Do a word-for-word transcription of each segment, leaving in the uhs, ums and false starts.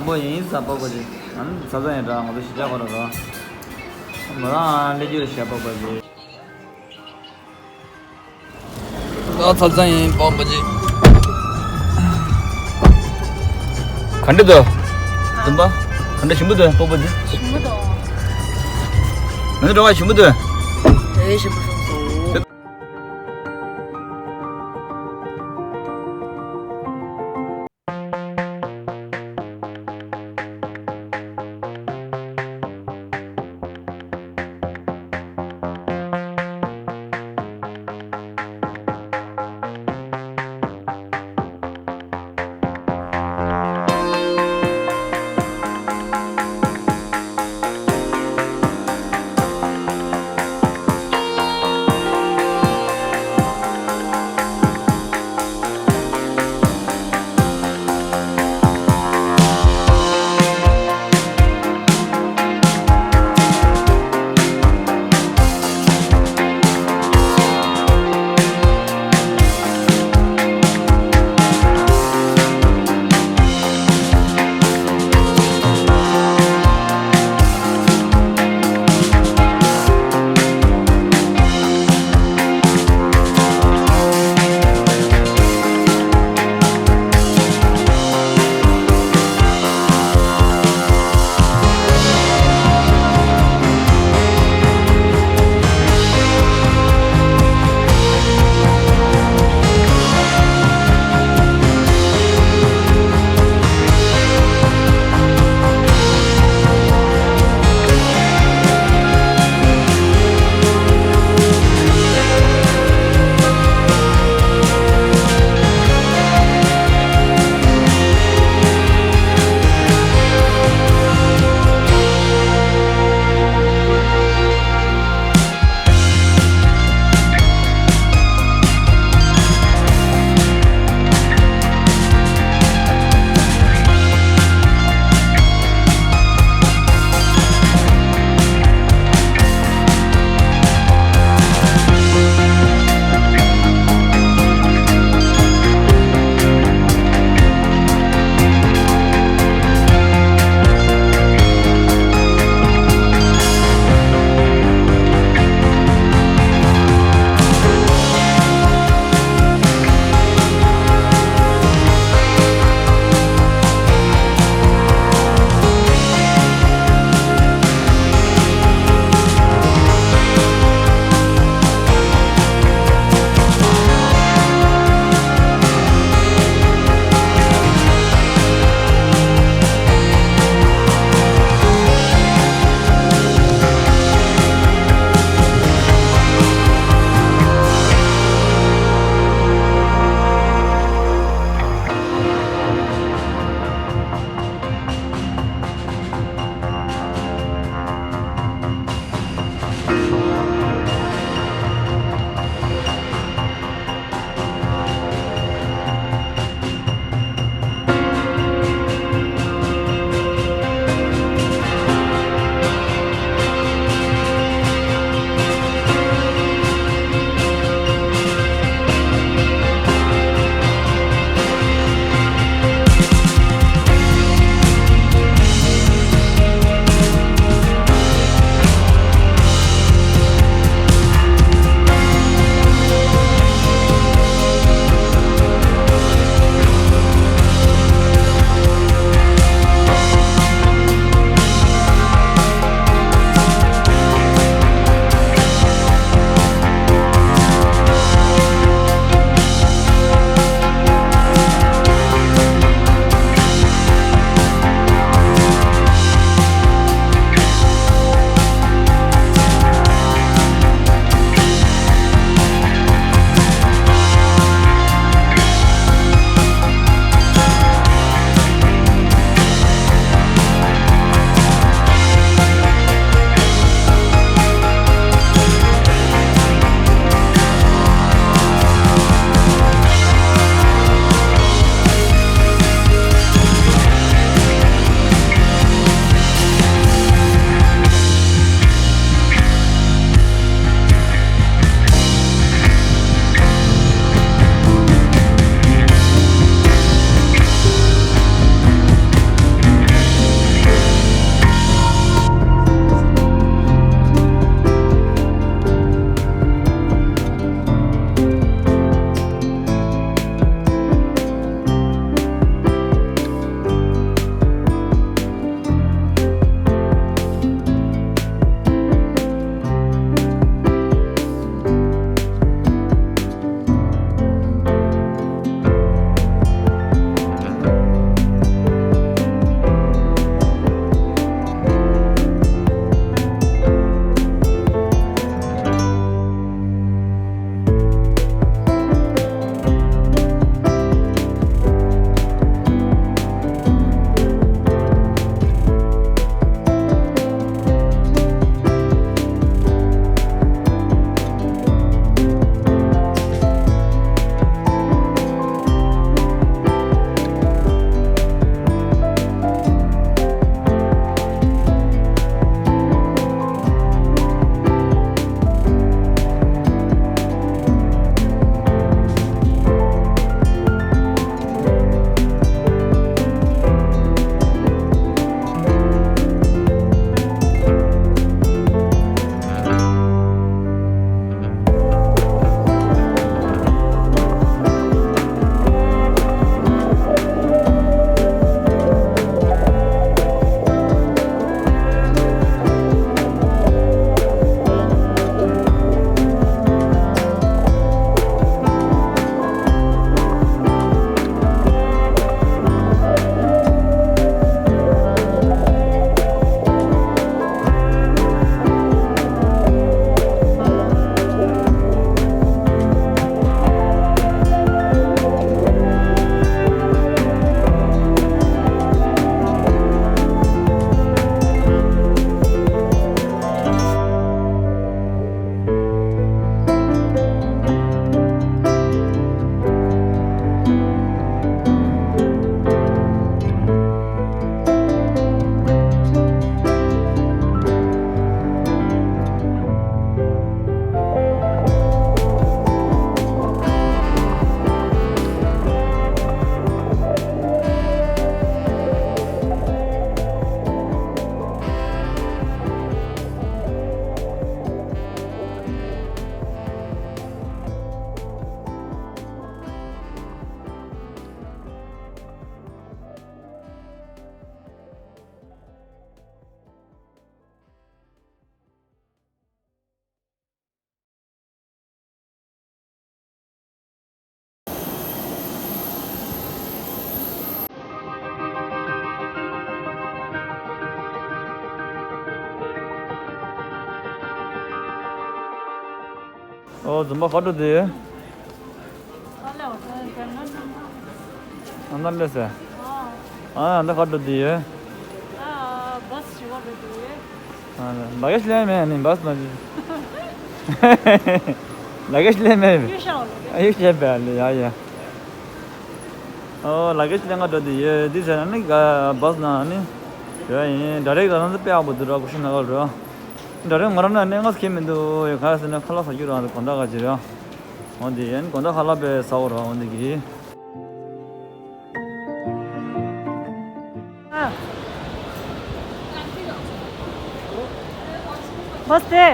ཨོ་ཡིན་ས་པགས་པ་ཅིག་ཨ་ནི་ཚ་ཚ་ཡིན་འདྲ་ང་ཚོ་ཞི་ཆགས་ཁོ་ར་རོ། མོ་རང་ཨ་ལེ་རྒྱུ་རེ་ཤ་པགས་པ་ཅིག་ད་ཚ་ཚ་ཡིན་པགས་པ་ཅིག་ག་འདྲ་འདུག་འཛུམ་པ། ག་འདྲ་ཞིམ་པོ་འདུག་པགས་པ་ཅིག་ཞིམ་པོ་འདུག་ང་ཚོ་འགྲོ་བ་ཞིམ་པོ་འདུག་དེ་ཞིམ་པོ་སོང་སོང་། ཨོ་འཛོམས་པ་ག་འགྲོ་དུས་ཡོད། ཨ་ན་ལེ་སེ། ཨ་ན་ག་འགྲོ་དུས་ཡོད། ལ་གེ་ཤི་ལེན་མེད་ནི་བཱས་ན། ལ་གེ་ཤི་ལེན་མེད། ཨ་ཡུ་ཤེ་བེ་ལེ་ཡ་ཡ། ཨོ་ལ་གེ་ཤི་ལེན་ག་འགྲོ་དུས་ཡོད་འདི་ཟེར་ན་ནི་ག་བཱས་ན་ནི། ཡོད་ཡིན་ཌའི་རེག་ད་ན་ཚོ་དཔེ་ཡག་པོ་འདུག་ར་ཀུ་ཤི་ན་ག་རོ། ཌའི་རེག་ང་རང་ན་གནས་ངོ་ཁེ་མི་འདུག་ཡོད་ག་ཟེར་ན་ཁ་ལག་ཟ་རྒྱུ་རང་དེ་དགོང་དག་ག་ཅི་རེད། འོ་འདི་ཡན་དགོང་དག་ཁ་ལག་པས་ཟ་འོ་ར་འོ་འདི་གི། བཱས་དེ།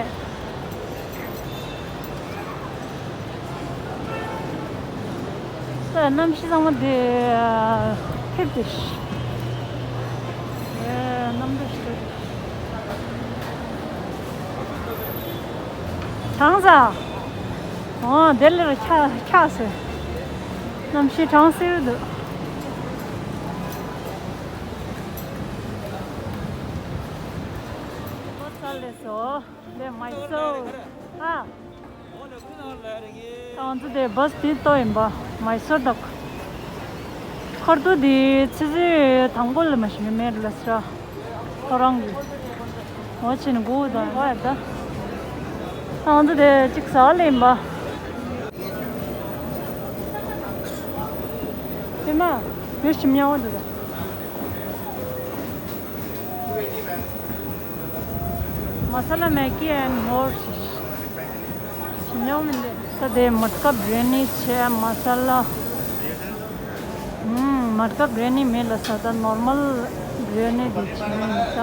ད་གནམ་གཤིས་ཚང་མ་དེ་ཐིབས་ཏེ་ཤི། ཨེ་གནམ་གྲུ་ཞིག་གྲང་ས། ཨོ་དེ་ལས་ཆ་ཆགས་སེ། གནམ་གཤིས་གྲང་སེ་འདུག་བཱས་ལས་སོ། དེ་མའི་སོར། ཨ། ང་ཚོ་དེ་བཱས་དེ་ལྟོ་ཡིན་པ། མའི་སོར་དག་ཁར་ཏུ་དེ་ཚི་ཚི་དང་པོ་ལ་མ་ཤི་མེད་ལ་སྲ། ཁོ་རང་གི་འོ་ཆེ་ནི་གོ་དང་བ་ད། ང་ཚོ་དེ་གཅིག་ཟ་ལེ་ཡིན་པ། དེ་མ་མི་ཤི་མྱང་བ་འདུག་ད། Masala Maggi and more. ཉོ་མི་འདུག་ད་དེ་མ་ཀ་བི་རི་ཡ་ནི་བྱས་མ་ས་ལ། ཨུམ་མ་ཀ་བི་རི་ཡ་ནི་མེད་ལ་ས་ད་ནོར་མལ་བི་རི་ཡ་ནི་དེ་བྱས་ཡིན་ད།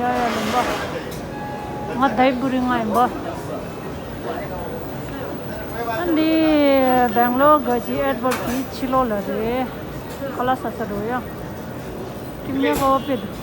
ཡ་ཡ་ལུང་པ། ང་དའི་བུ་རི་ང་ཡིན་པ། ཨ་འདི་སྦེང་ལོར་ག་ཅི་ཨེར་པོར་གི་ཕྱི་ལོགས་ལ་རེད། ཁ་ལག་ཟ་ས་འགྲོ་ཡ། ཁྱིམ་ནས་ཁ་བ་དཔེ་འདུག་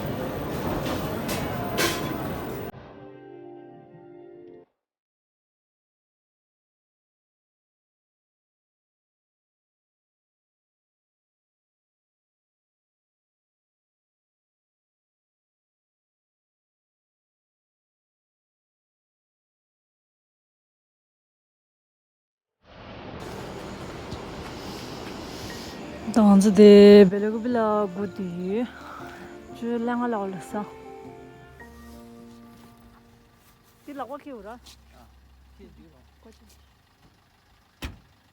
ད་ང་ཚོ་དེ་བེ་ལ་ཀུ་པི་ལ་སྒུག་བསྡད་ཡོད། ཅོ་ལ་ང་ལ་འོ་ལ་ས། དེ་ལག་པ་ཁེའུ་ར། ཁེ་འདུག་ལ།